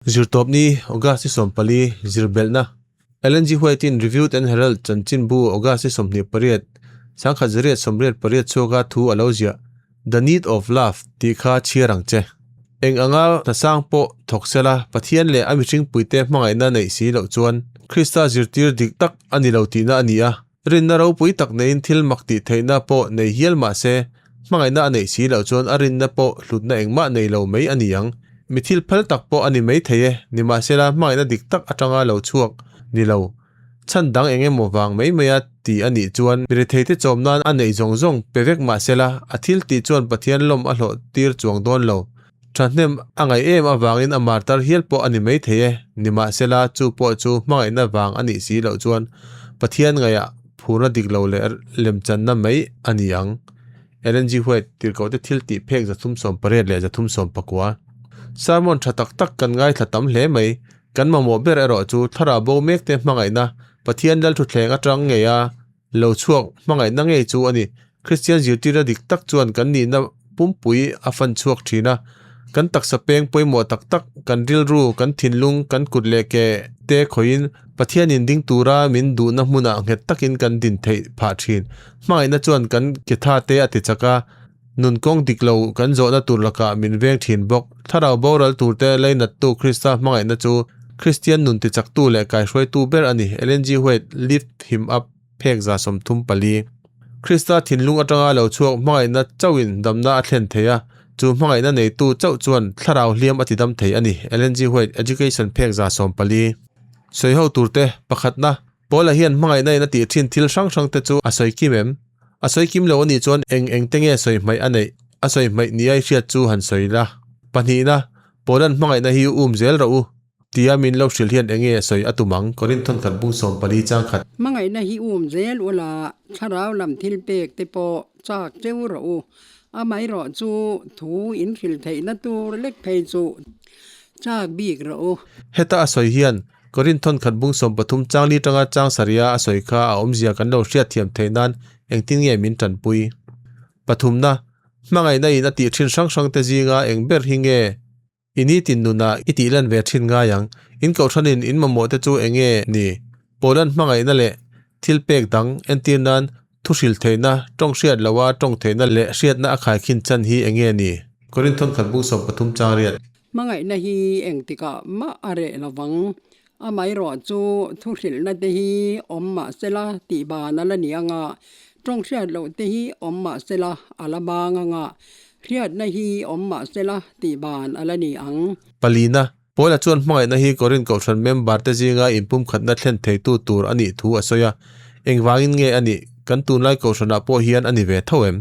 Zirtawpni, August ni 14, Zirbelhna, Ellen G. White-in Review and Herald chanchinbu August ni 28, 1888 chhuaka thu a lo ziah, The Need of Love tih kha chhiar ang che. Eng anga hnasang pawh thawk sela, Pathian leh a mihringpuite hmangaihna neih si loh chuan Krista zirtir dik tak a ni lo tihna a ni a. Rinna ropui tak neiin thil mak tih theihna pawh nei hial mah se, hmangaihna a neih si loh chuan a rinna pawh hlutna engmah nei lo mai a ni ang. Mi thil phal tak pawh a ni mai thei e, nimahsela hmangaihna dik tak atanga lo chhuak ni lo. Chhan dang eng emaw vang mai maia ti a nih chuan mi retheite chawm nan a neih zawng zawng pe vek mahsela a thil tih chuan Pathian lawm a hlawh tir chuang dawn lo. Thahnem a ngaih em avangin a martar hial pawh a ni mai thei e, nimahsela chu pawh chu hmangaihna vang a nih si loh chuan Pathian ngaihah phurna dik lo leh lemchanna mai a ni ang. Ellen G. White, Tirhkohte thil tih phek 318 leh 319. Sermon tha tak tak kan ngaithla tam hle mai. Kan mamawh ber erawh chu thlarau bo mekte hmangaihna Pathian Lalthuthleng atang ngeia Lo chhuak hmangaihna ngei chu a ni. Kristian zirtirna dik tak chuan kan nihna pumpui a fan chhuak thin a. Kan taksa peng pawimawh tak tak, kan rilru, kan thinlung, kan kut leh ke te khawihin Pathianin ding tura min duhna hmunah nghet takin kan din theih phah thin. Hmangaihna chuan kan ke tha te a ti chak a, nun kawng dik lo kan zawhna tur lakah min veng thin bawk. Thlarau boral turte leinattu Krista hmangaihna chu Kristian nun tichaktu leh kaihruaitu ber a ni. Ellen G. White, Lift Him Up, phek 34. Krista thinlung atanga lo chhuak hmangaihna chauhin damna a thlen thei a, chu hmangaihna neitu chauh chuan thlarau hliam a tidam thei a ni. Ellen G. White, Education, phek 14. Sawiho turte, pakhatna, Paula hian hmangaihna in a tih thin thil hrang hrang te chu a sawi kim em? A sawi kim lo a nih chuan eng eng te nge sawi hmaih a neih? A sawi hmaih ni ai hriat chu han sawi la. Pahnihna, Paula'n hmangaihna hi um zel rawh u, tia min lo hrilh hian eng nge sawi a tum ang? Korinthon khat bung 14 chang khat. Hmangaihna hi um zel u la, thlarau lam thil pek te pawh chak cheu rawh u. Amaherawh chu thu in hrilh theihna tur lek phei chu chak bik rawh u. Heta a sawi hian Korinthon khat bung 13 chang li tanga chang saria a sawi kha a awmzia kan lo hriatthiam theih nan engtin nge min tanpui? Pathumna, hmangaihna in a tih thin hrang hrang te zinga eng ber hi nge i nitin nunah i tih lan ve thin ngai ang? In kohhranin in mamawh te chu eng nge ni? Pawlan hmangaihna leh thil pek dang entir nan thu hrilh theihna, tawng hriat loha tawng theihna leh hriatna a khaikhin chan hi eng nge ni? Korinthon khat bung 13 chang riat. Hmangaihna hi engtikah mah a reh lo vang. Amaherawh chu thu hrilhna te hi awm mah sela tih ban a la ni anga, tawng hriat loh te hi awm mah sela a la bang anga, hriatna hi awm mah sela tih ban a la ni ang. Palina, Paula chuan hmangaihna hi Korinth Kohhran member te zinga inpumkhatna thlen theitu tur a nih thu a sawi a. Engvangin nge a nih? Kan tunlai Kohhranah pawh hian a ni ve tho em?